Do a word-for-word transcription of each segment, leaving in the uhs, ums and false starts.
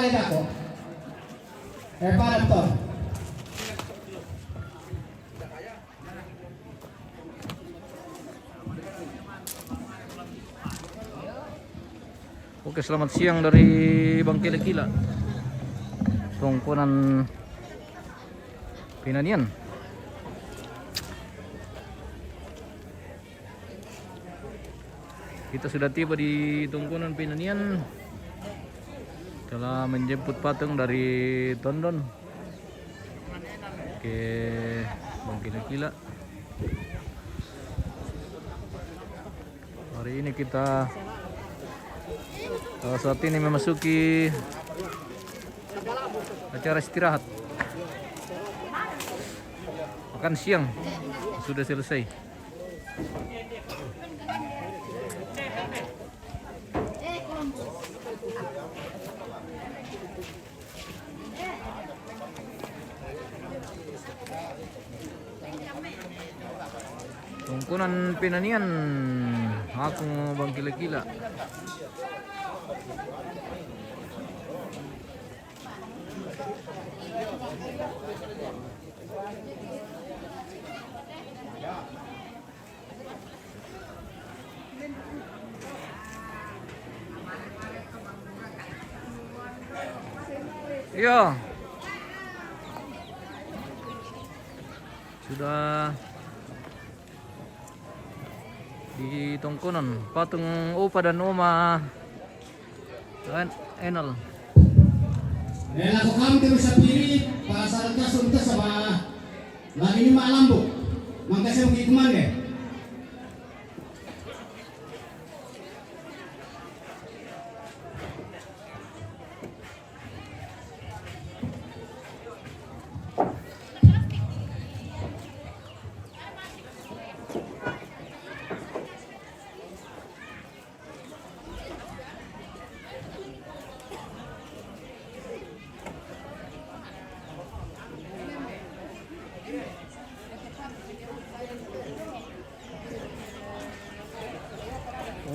Ako. Eh, para to. Oke, selamat siang dari Bangkilakila. Tongkonan Pinanian. Kita sudah tiba di Tongkonan Pinanian. Telah menjemput patung dari Tondon ke Bangkilakila. Hari ini kita, eh, saat ini memasuki acara istirahat. Makan siang sudah selesai. Tongkonan Pinanian, ako Bangkilakila. Iya. Sudah di Tongkonan, patung Opa dan Oma. Kan, Enol. Nela ko kam terus sapiri, para sarta sunta sama lagi ni malambo. Mangkasi mo kikuman eh.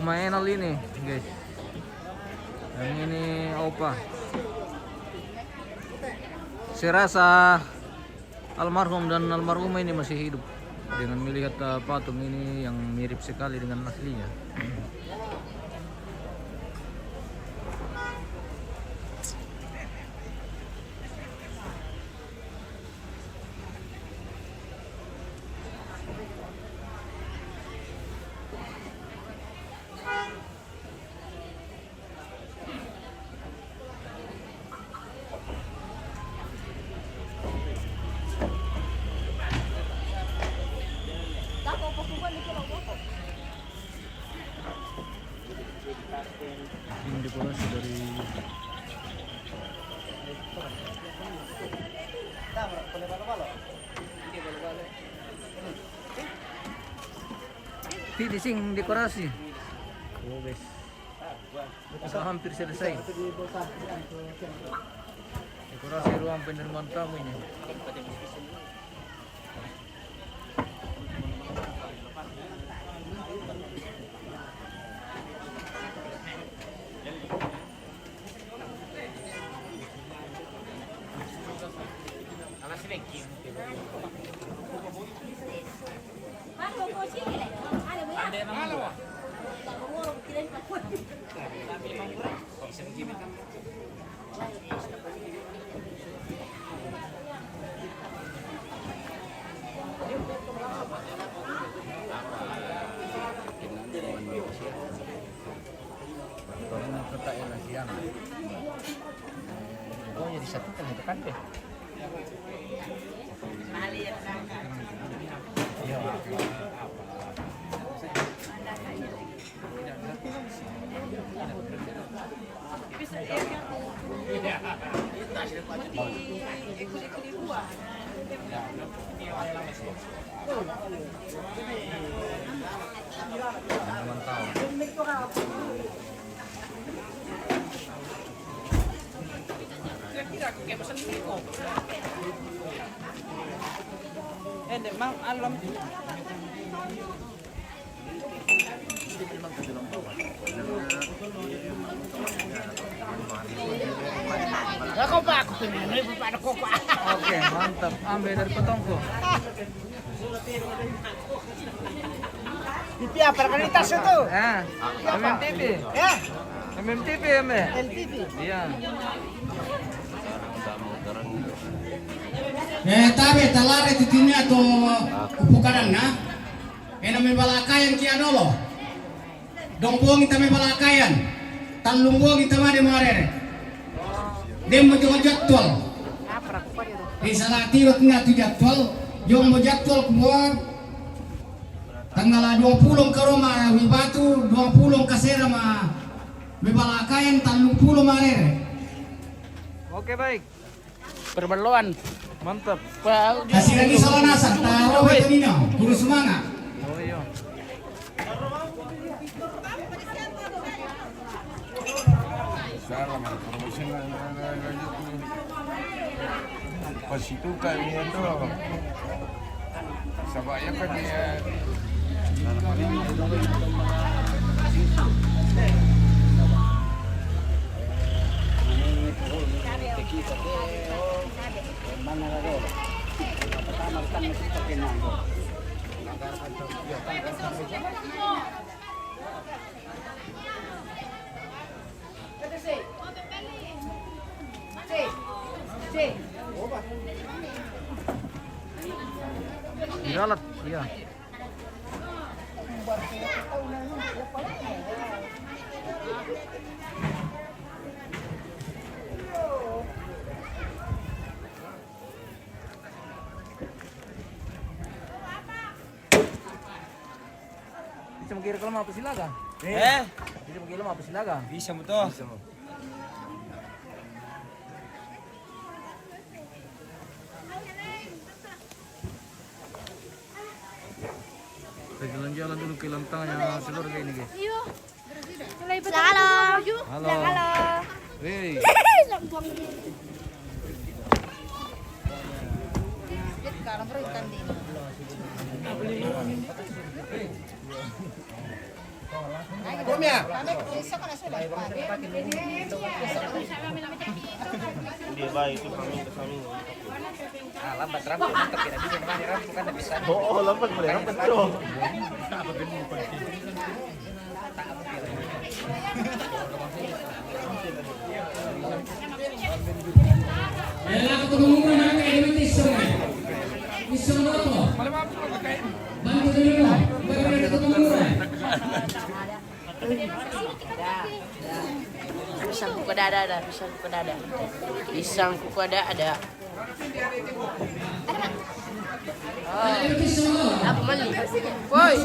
Uma Enol ini, guys. Yang ini Opa. Saya rasa almarhum dan almarhumah ini masih hidup. Dengan melihat, eh, patung ini yang mirip sekali dengan aslinya. Ini dekorasi dari Ti, di sing dekorasi. Oh, guys. Sudah hampir selesai. Dekorasi ruang penerimaan tamu ini. Pokoknya disatukan itu kan deh. Ako pa, ako pinanoy pa, paano ko pa? Oke, mantap. Ambil dari potongku. Di tiap realitas itu. Ah, M M T V. Ya. M M T V, M M. L T V. Iya. Eh, tabe, talare titinya to upukanan na. Ena me balakayan kia dolo. Dong bongi tame balakayan. Tallung bongi tamade marere. Demo jong jadwal. Di salah tiro tina tu jadwal. Jong mo jadwal kumua. Tanggal dua puluh ke Roma Wibatu, dua puluh ke Sera ma. Me balakayan, tallung puluh marere. Oke, baik. Perbeloan. Mantap. Kasih lagi salah nasar, taruh itu Nino, guru semangat. Oh iya. Salah, Mas. Promosi na, na, na, na, itu. Pas itu kami itu. Sabaya pa dia. Di dalam, iya. Bisa mengira kalau mau apa silakan. Eh? Bisa mengira mau apa silakan. Bisa betul. Bisa. Kita jalan-jalan dulu ke lantangnya seluruh ini, guys. Iya. Halo. Halo. Halo. Hei. Kom ya. Dia baik itu kami ke kami. Ah, lambat rampu, mantap, tidak bisa, mana rampu kan, tidak bisa. Oh, oh, lambat boleh, lambat, bro. Pisang ku kada ada, ada. Pisang ku kada ada. Pisang ku kada ada. Apa mali? Woi.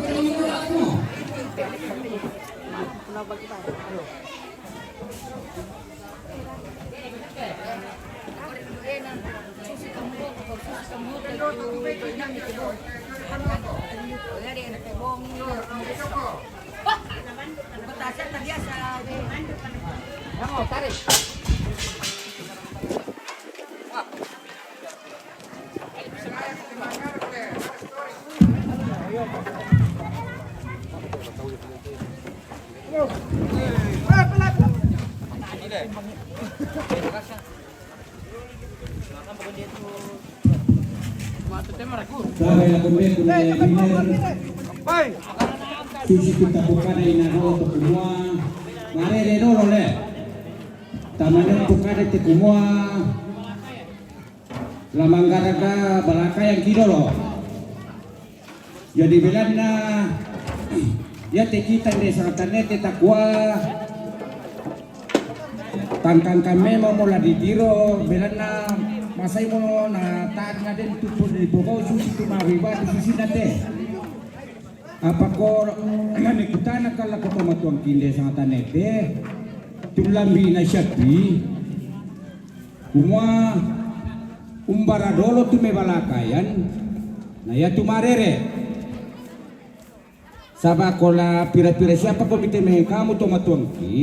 Tabe la kumbe kumbe biner. Susi kita bukana ina dolo tu kumua. Marere dolo le. Tamane bukana te kumua. La manggaraga balakayan ki dolo. Jadi belanna, ya te kita nde sangatane te takua. Tangkang kami mau mula ditiro, belanna masai mau na taat na den tu pun di bogau susi tu mawi batu susi nate. Apa ko nani kutana kala ko tomatuang kinde sangatane te. Tulambi na siapi. Kumua umbara dolo tu me balakayan, na ya tu marere. Saba ko la pira-pira siapa ko mite me kamu tomatuangki.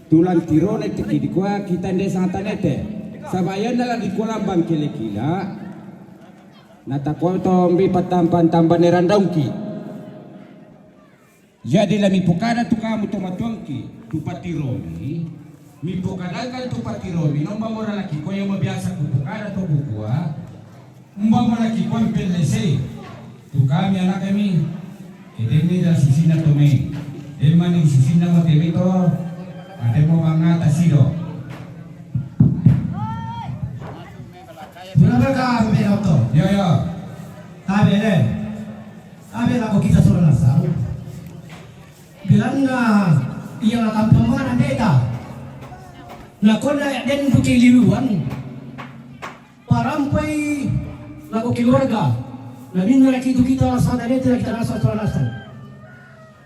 Tulan tirone tiki dikua kita nde sangatane te. Saba ya na la dikua lambang kele kila. Na takua tombi patampan tamban erandaungki. Jadi la mipokada tu kamu tomatuangki, tu patiromi, Mipokadakan tu patiromi, na umba mo ra lakiko, ia mo biasa kupokada to kukua, umba mo lakiko mpelesei tu kami anakmi. Ede ni da susinna to mai. Dema ni susinna mo temi to, ade mo mangata sido. Pura berka ambe to. Yo, yo. Tabe de. Tabe lako kita sola nasang. Belanna ia na tampa mana beta. Na kona den ku keliruan. Parampai lako keluarga. Na minna laki tu kita sada de, kita rasa sola nasang.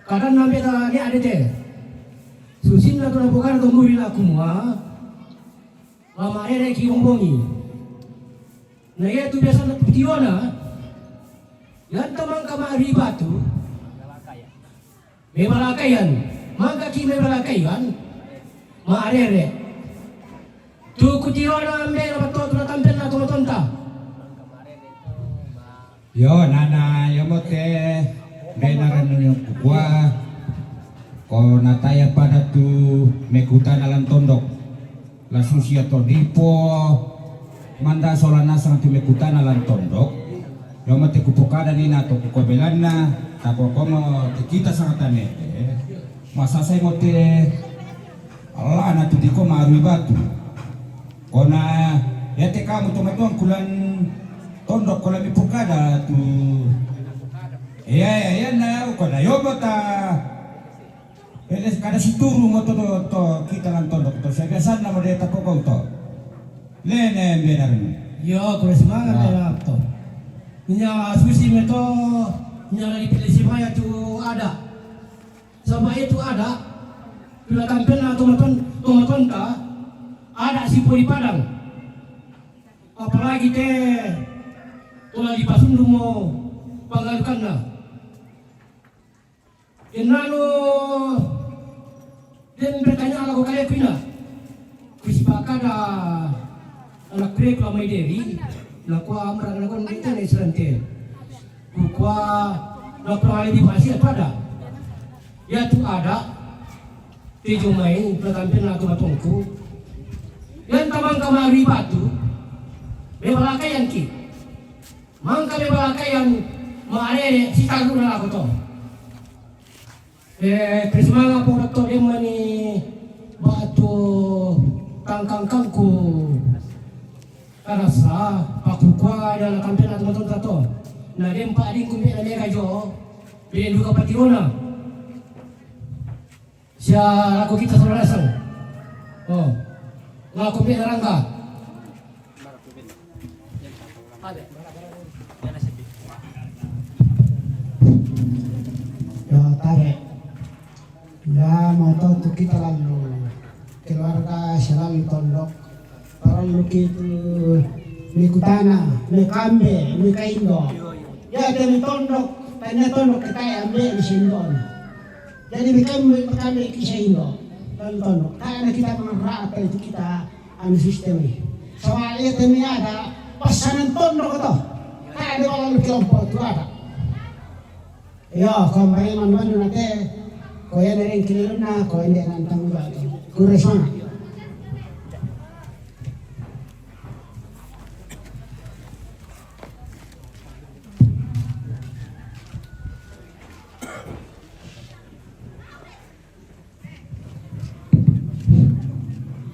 Kadanna beta ni ade te. Susinna tu na pokana to muri laku mua. Lama ere ki ombongi. Na ia tu biasa na putiona. Ia ta mangka ma ri batu. Mebalakaian. Mangka ki mebalakaian. Ma arere. Tu kutiona mbe na bato tu na tampen na tomatonta. Yo, nana, yo mote, benaran nyo kukua, ko nataya pada tu mekutana lan tondok. La susi ato dipo, manda sola nasang tu mekutana lan tondok. Yo mote kupokada ni nato kuko belanna, tako komo te kita sangatane. Masasai mote, Allah na tu diko marui batu. Kona, ya te kamu tomatuang kulan tondok kola mipokada tu. Iya, iya, iya, na, kona yo bata. Pele kada situru mo to, to, to kita lan tondok to. Saya biasa na mo de tako kau to. Lene benar ni. Yo, kura semangat ya to. Nya susi meto, nya lagi pele simaya tu ada. Sama itu ada, bila tampen na tomaton, tomatonta, ada si poli padang. Apalagi te, tola di pasundu mo pangalukanna. Kenano, den bertanya ala ko kaya kuina. Kusipakada anak kure kula mai deri, na kua amra na kon deta na isilante. Kukua na kua ale di pasi pada. Ya tu ada, tejo mai, na tampen na tomatongku. Yang tamang kamari batu, mebalakaian ki. Mangka mebalakaian, ma arere, si tagu na lako to. Eh, prismanga po to demani batu tangkangkangku. Karasa, pakukua dia na tampen na tomatonta to. Na dempa adingku mbe na mega jo, bile duka pationa. Sia lako kita sola nasang. Oh. Lako mbe na rangga. Yo, tabe. Ya, mau to tu kita lalu keluarga selalu tondok. Parallu ki tu mikutana, mikambe, mikaindo. Ya, te mitondok, tanya tondok kita ambe di sindon. Jadi mikambe, mikambe ki saindo. Tondok. Tana kita mengerata itu kita anu sistem ni. Sama iya temi ada pasanan tondok to. Kada orang kelompok tu ada. Iyo, kompai manduan nate, koya nering kiliruna, koya nde nantang ba. Kura sona.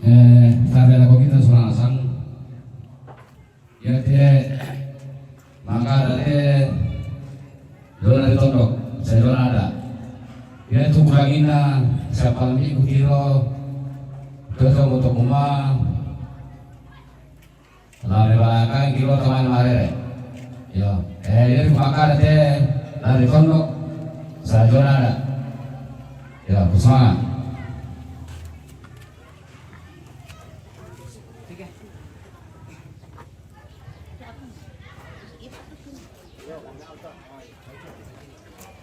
Eh, tabe lako kita sola nasang. Ia te, mangkada te, jona di tondok, sa jona ada. Ia tu kangina, siapa mi kutiro, toto mo to kuma, la mebalakaian kiro tamane marere. Iyo, eh, ia tu mangkada te, la di tondok, sa jona ada. Iyo, kusanga.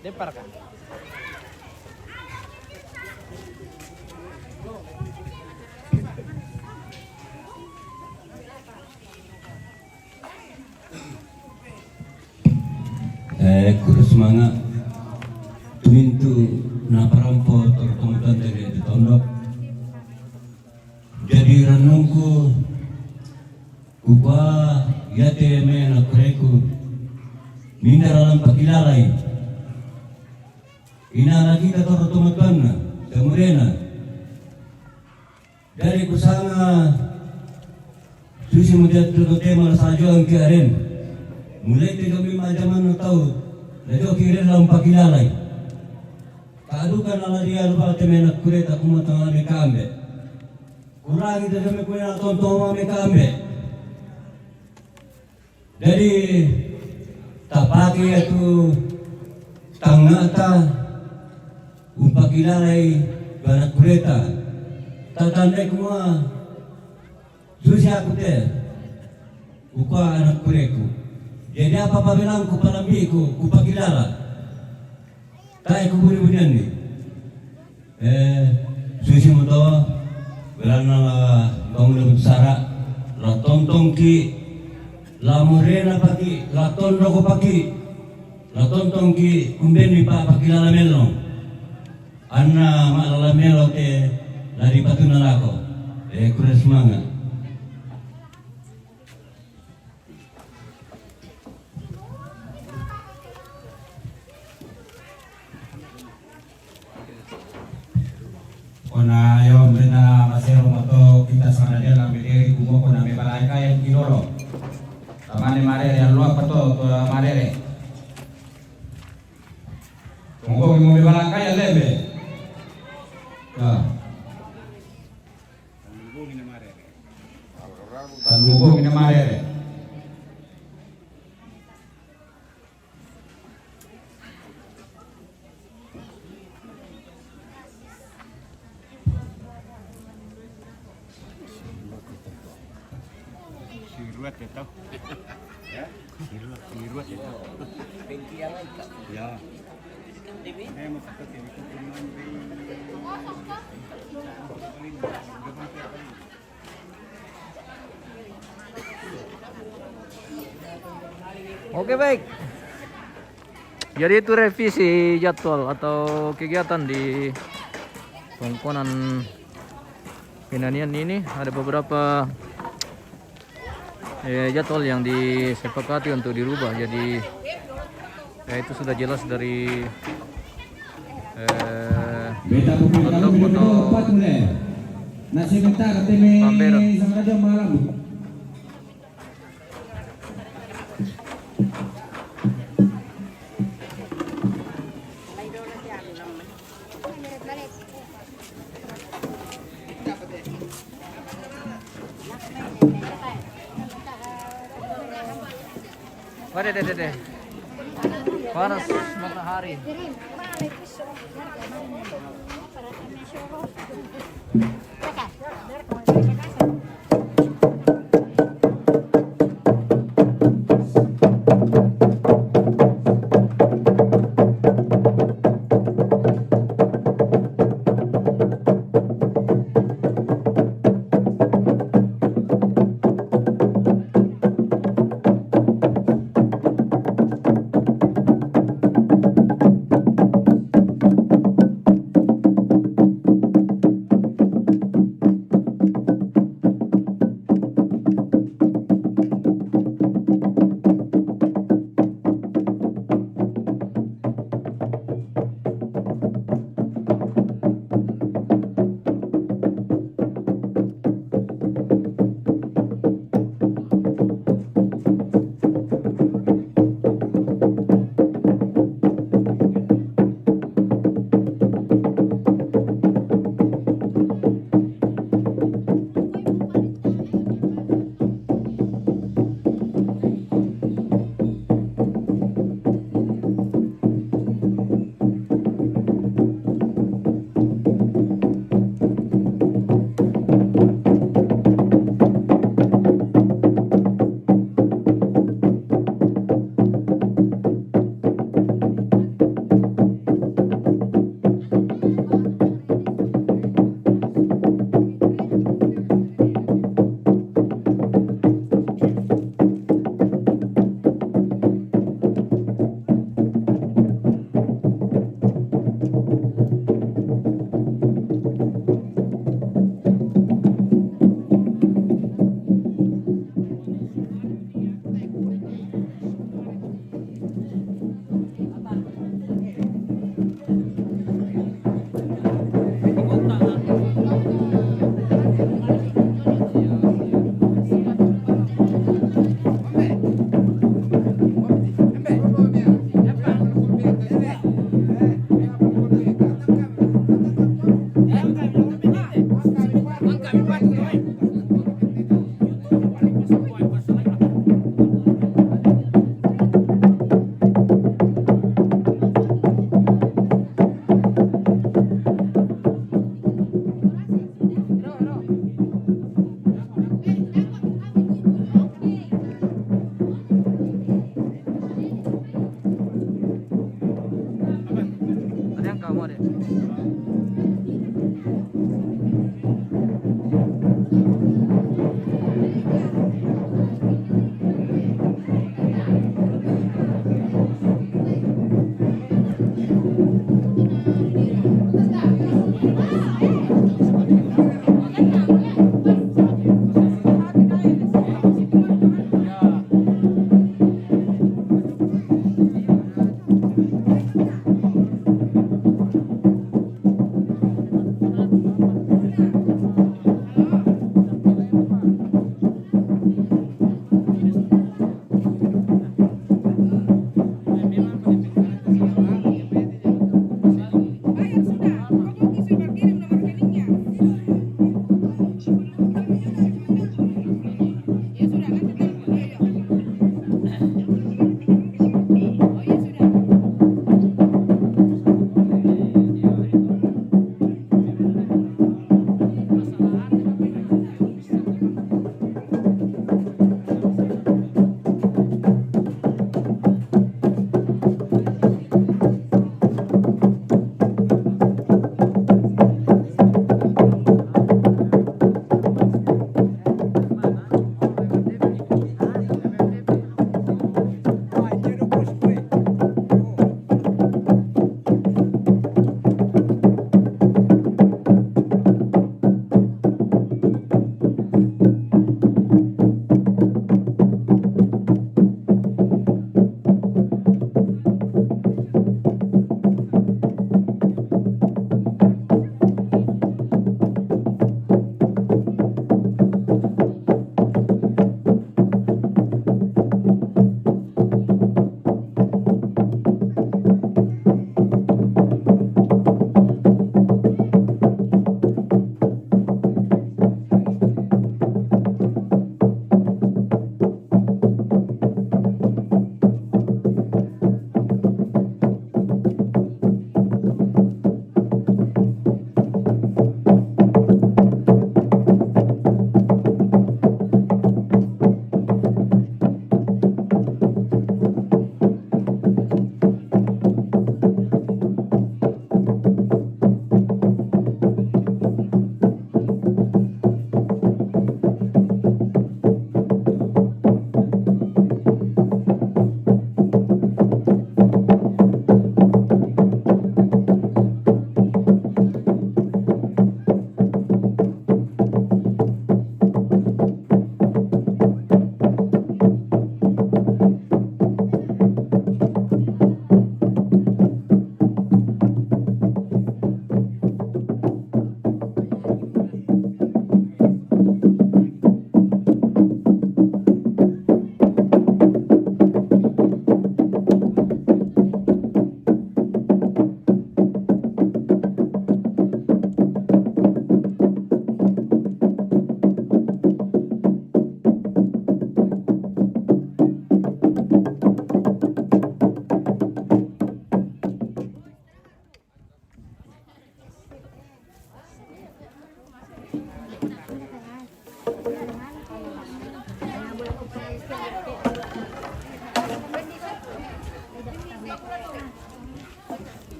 Depar ka? Eh, kura sumanga. Tumintu na parampo toro tomatonta di tondok. Renungku, kukua iate me anak kureku, minda lalang pakilalai. Ina lagi kita toro tomatonna, temurena. Dari kusanga susi mutiat tututema la sajoang ki aren. Mulai te kami majaman tau, la jo ki ren lalang pakilalai. Kadukan ala dia lupa te me anak kureta kuma tangane kambe. Kurangi te kami kuna tontoma me kambe. Jadi tapake atu tangata umpakilalai anak kureta. Tatandai kuma susi aku te. Ukua anak kureku. Jadi apa pabelangku palambiku kupakilala. Tae kubuni-bunianni. Eh, susi muto, belanna la bangun besara, la tontongki, la murena paki, la tondoko paki, la tontongki umbenni pa pakilala melong. Anna ma'lala melo te la dipatuna lako. Eh, kure semangat. Ona yo mena masero moto kita sana dia la mederi kumoko na me balaka yang kinoro. Tamane marere yang luar pato to marere. Kumoko mo me balaka yang lebe. Ya. Talungu mina marere. Siruat ya tau. Ya? Siruat, siruat ya tau. Ya. Oke, baik. Jadi itu revisi jadwal atau kegiatan di Tongkonan Pinanian ini. Ada beberapa eh, jadwal yang disepakati untuk dirubah. Jadi ya, itu sudah jelas dari eh, Beta pupil kamu di nomor empat mulai. Nasi minta katene Pambero. Sama aja malam. Waduh, deh, deh, deh. Panas matahari.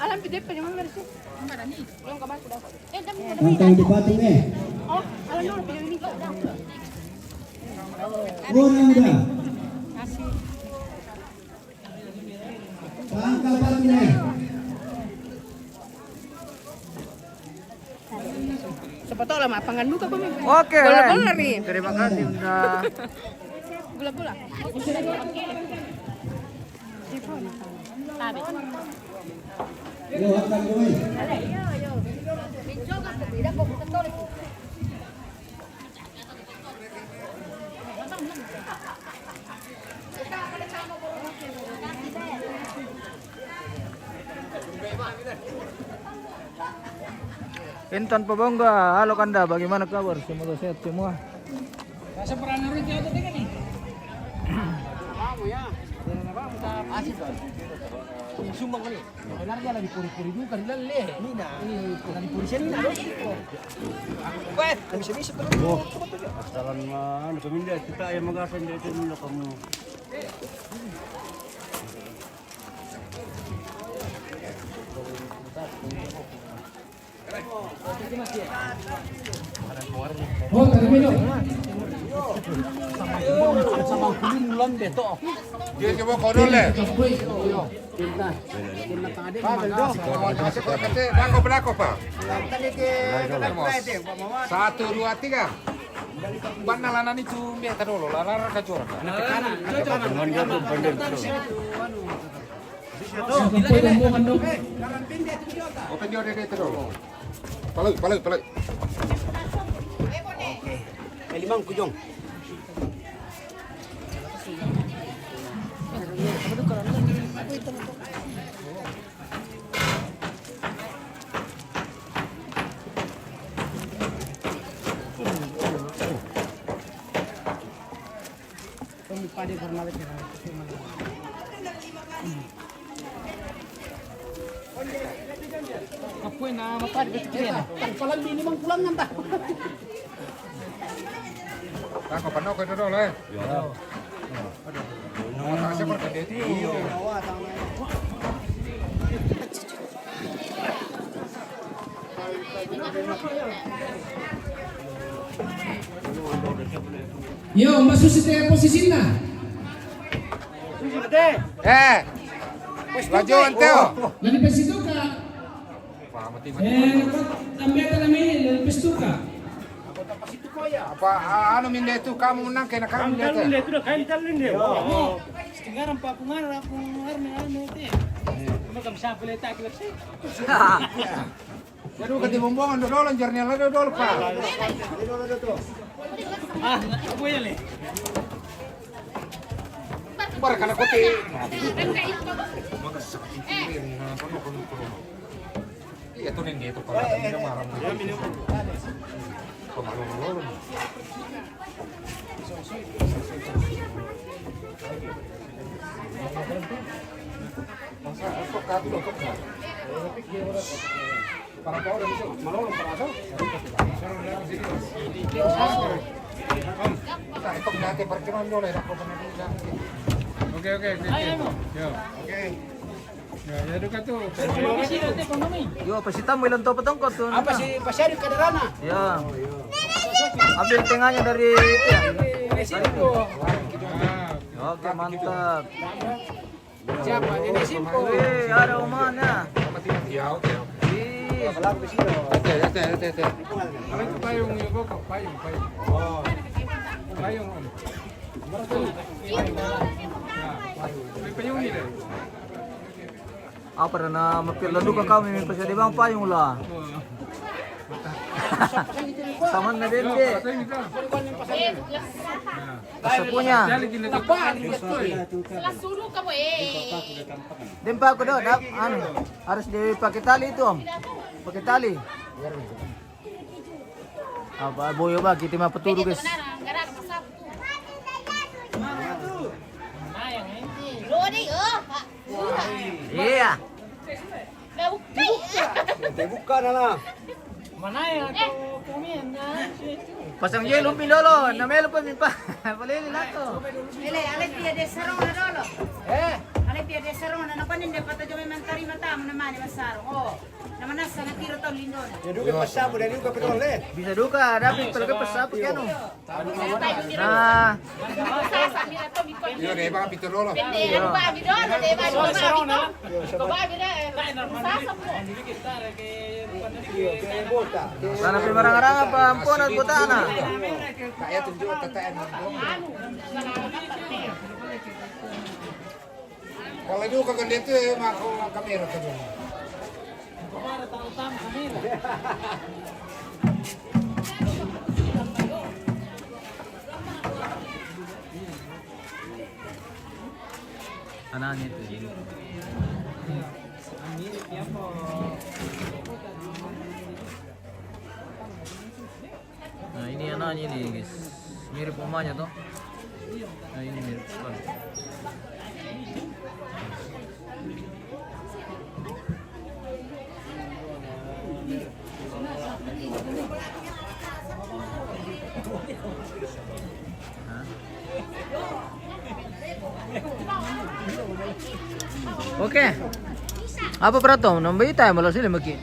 Alam pide pa naman meron siya. Ang tao di patung eh. Oh, alam mo, pide ini. Orang udah. Tangkap patung eh. Siapa tahu lah, mapangan muka kami. Oke. Bola-bola nih. Terima kasih, Bunda. Bola-bola. Yo, akan gue. Intan Pabongga, halo Kanda, bagaimana kabar? Semoga sehat semua. Rasa pernah nurut ya, tadi kan nih. Kamu ya. Asik, Bang. Sumbang kali. Benar dia lagi puri-puri juga, dia le. Mina. Lagi puri sini, nah. Weh, kami sini sebenarnya. Asalan mana? Pemindah kita yang magasan dari itu dulu kamu. Oh, termino. Sama kuning lambe to. Dia coba kono le. Belako, belako, Pak. Satu, dua, tiga. Banna lana ni tu mbe tadolo, lana ka jora. Open dia dia tadolo. Palui, palui, palui. Oke. Eh, limang kujong. Kapoy na mapadi betul kena. Palang ini mang pulang nganta. Tako panoko itu dulu eh. Iya. Mata siapa kan dia itu? Yo, masu site posisina. Eh, laju anteo. Lani pesituka. Eh, tambeta nami lani pesituka. Apa, ah, anu minde tu kamu nang kena kamu minde tu. Minde tu dah kain tal minde. Oh, sekarang pa pungar, pungar ni anu tu. Cuma kami siapa letak kita sih. Aduh, kati bumbong, ando dolo, jernih lado dolo, Pak. Ah, apa ya le? Bar kana koti. Iya, tuh, Neng, gitu, Pak. Minum, minum. Pemalu-malu. Oke, oke, oke, oke. Yo. Oke. Ya, ya, duka tu. Yo, pasitamu ilang topa tongkot tu. Apa si Pasari Kadarana? Ya. Ambil tengahnya dari itu ya. Dari situ. Oke, mantap. Siapa? Ini simpul. Wih, ada omannya. Ya, oke, oke. Ih. Apa itu payung, ya, kok? Payung, payung. Oh. Payung, Om. Payung ini deh. Apa na mapir la duka kami mi pasa di bang payung la. Sama na dende. Pasa punya. Sila suruh kamu eh. Dempa aku do, dap, anu, harus dipakai tali itu, Om. Pakai tali. Apa boyo ba kita mah petudu guys. Iya. Dibuka na la. Mana ya tu? Pasang yelo mi lolo, na melo pa mi pa. Boleh ni lato. Ele, ale pia de sarona dolo. Eh? Ale pia de sarona, na panin de pata jome mantari matamu na mani masaro. Oh, na manasa na tiro tau lindona. Ya duka pasapu dari duka pedole. Bisa duka, ada pi kalau ke pasapu ke anu. Nah. Iyo, de ba pito lolo. Sana pi maranga-ranga pa ampona botana. Kalau itu kagak dia tuh ya, mah kamera tuh. Anaknya itu. Nah, ini anaknya ini, guys. Mirip omanya toh. Nah, ini mirip sekali. Oke. Apa berato? Nambah ita ya, malah sini maki.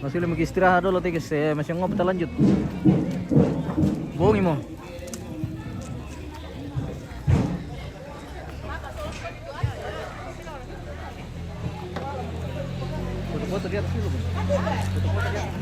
Malah sini maki istirahat dulu, tikis, eh, masih ngopi, kita lanjut. Bongi mo. Foto-foto di atas dulu, Bang. Foto-foto di atas.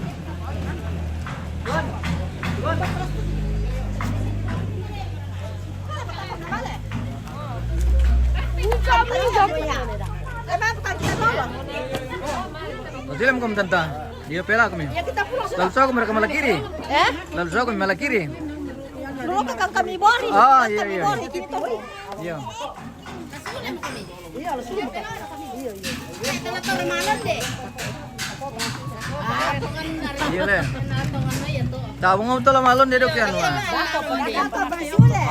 Masih lama kamu tanta. Dia pela kami. Lalu saya aku mereka malah kiri. Eh? Lalu saya aku malah kiri. Dulu kan kami bori. Ah, iya, iya. Iya. Iya, le. Tabung auto la malon de dokian wa.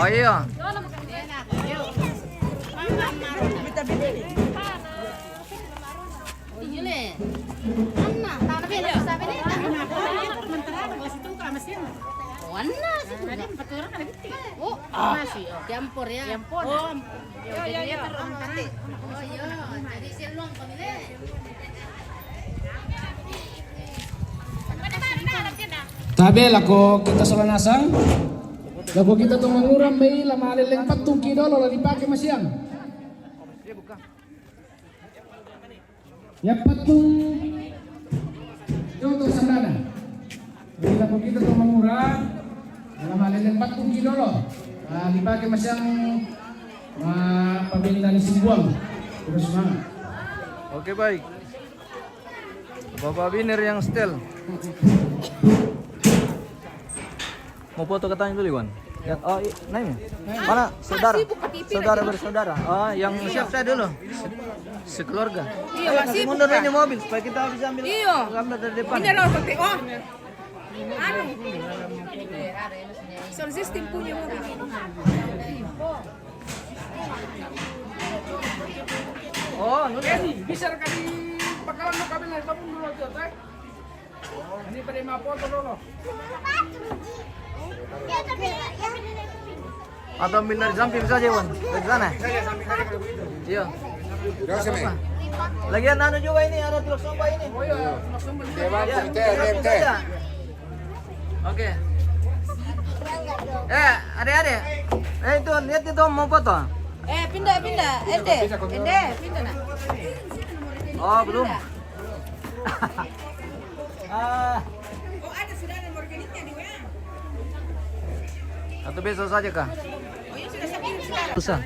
Oh, iya. Iya, le. Anna, tanah bela, sabe ni? Oh, Anna, situ. Oh, ah. Masih, oh. Campur, ya? Campur. Oh, ampun. Yo, yo, yo. Oh, iya. Jadi siluang kami, le. Tabe lako kita sola nasang. Lako kita to mangura mai la maleleng patungki dolo la dipake masiang. Ya, patung. Contoh sandana. Bila kita to mangura, dalam hal ini patungki dolo. Ah, dipake masiang, ma, pabinda ni simbuang. Terus semangat. Oke, baik. Bapak Biner yang setel. Mau foto katanya dulu, Iwan? Ya, oh, i-, nah ini. Mana saudara? Saudara bersaudara. Oh, yang siap saya dulu. Se-, sekeluarga. Iya, ayo, kasih mundur ini mobil supaya kita bisa ambil gambar dari depan. Iya. Ini loh, pakai, oh. Anu. Sound system punya mobil ini. Oh, nu bisa rekam di pangkalan lo, kami naik babun dulu tuh, teh. Ini pada mau foto dulu. Atau ambil dari samping saja, Wan. Dari sana. Iya. Lagian anu juga ini, ada teluk sompa ini. Oh, iya. Iya, teluk sompa. Iya, teluk sompa saja. Oke. Eh, adek-adek. Eh, itu lihat itu mau foto. Eh, pindah, pindah. Ende, Ende, pindah, nak. Oh, belum. Ah. Atau besok saja kah? Susah.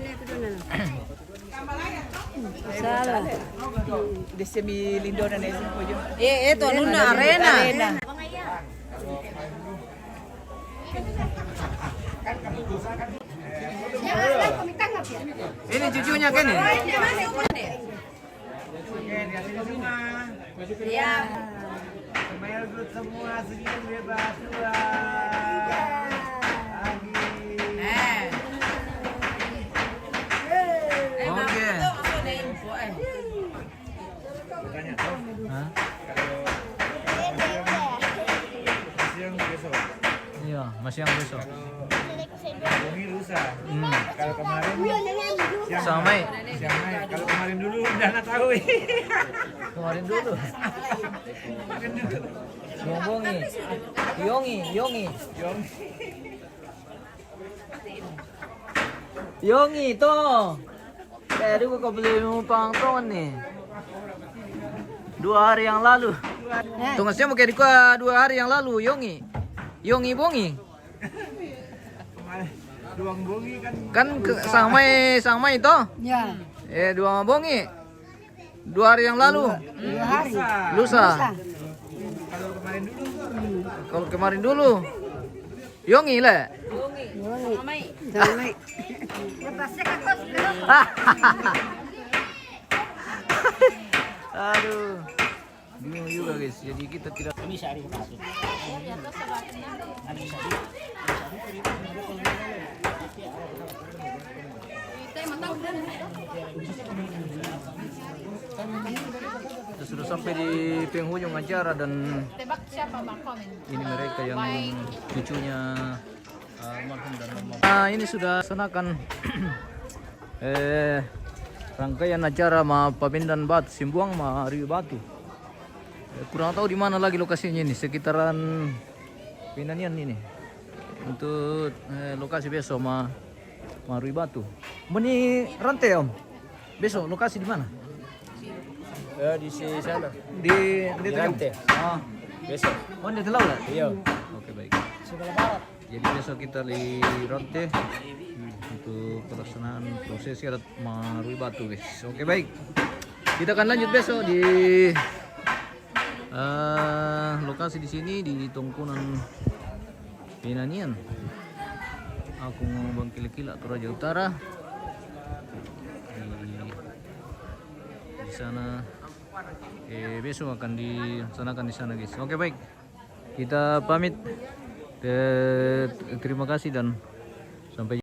Salah. Dia semi lindona na isi pujo. Eh, eh, to nuna arena. Ini cucunya kan ini? Iya. Smile good semua, senyum bebas, dua. Lagi. Eh. Eh, oke. Bagus tuh, masuk ada info, eh. Hah? Iya, masih yang besok. Kalau bongi lusa. Hmm. Kalau kemarin siang Samai. Siang mai. Kalau kemarin dulu udah nggak tahu. Kemarin dulu. Kemarin dulu. Bongi. Yongi, Yongi. Yong. Yongi to. Eh, aduh, kau beli numpang ton nih. Dua hari yang lalu. Tunggu saya mau kayak dua hari yang lalu, Yongi. Yongi bongi. Kemarin duang bongi kan Kan ke, samai samai to. Ya, Eh, dua bongi. Dua hari yang lalu. Dua hari. Lusa. Lusa. Kalau kemarin dulu Kalau kemarin dulu. Yongi le. Yongi. Damai. Aduh. Bingung juga, guys. Jadi kita tidak Kita sudah sampai di penghujung acara dan ini mereka yang cucunya almarhum dan almarhum. Nah, ini sudah sanakan eh, rangkaian acara ma pabendan batu, simbuang ma riu batu. Eh, kurang tahu di mana lagi lokasinya ini, sekitaran Pinanian ini. Untuk eh, lokasi besok ma ma riu batu. Meni rante, Om. Besok lokasi di mana? Ya, di si- sana. Di di Rante. Ah, Besok. oh, di Telau lah? Iya. Oke, baik. Jadi besok kita di Rante untuk pelaksanaan prosesi adat ma riu batu, guys. Oke, baik. Kita akan lanjut besok di eh, lokasi di sini di Tongkonan Pinanian. Aku mau Bang Kila-Kila Toraja Utara. Di, di sana eh, besok akan dilaksanakan di sana, guys. Oke, baik. Kita pamit. Eh, terima kasih dan sampai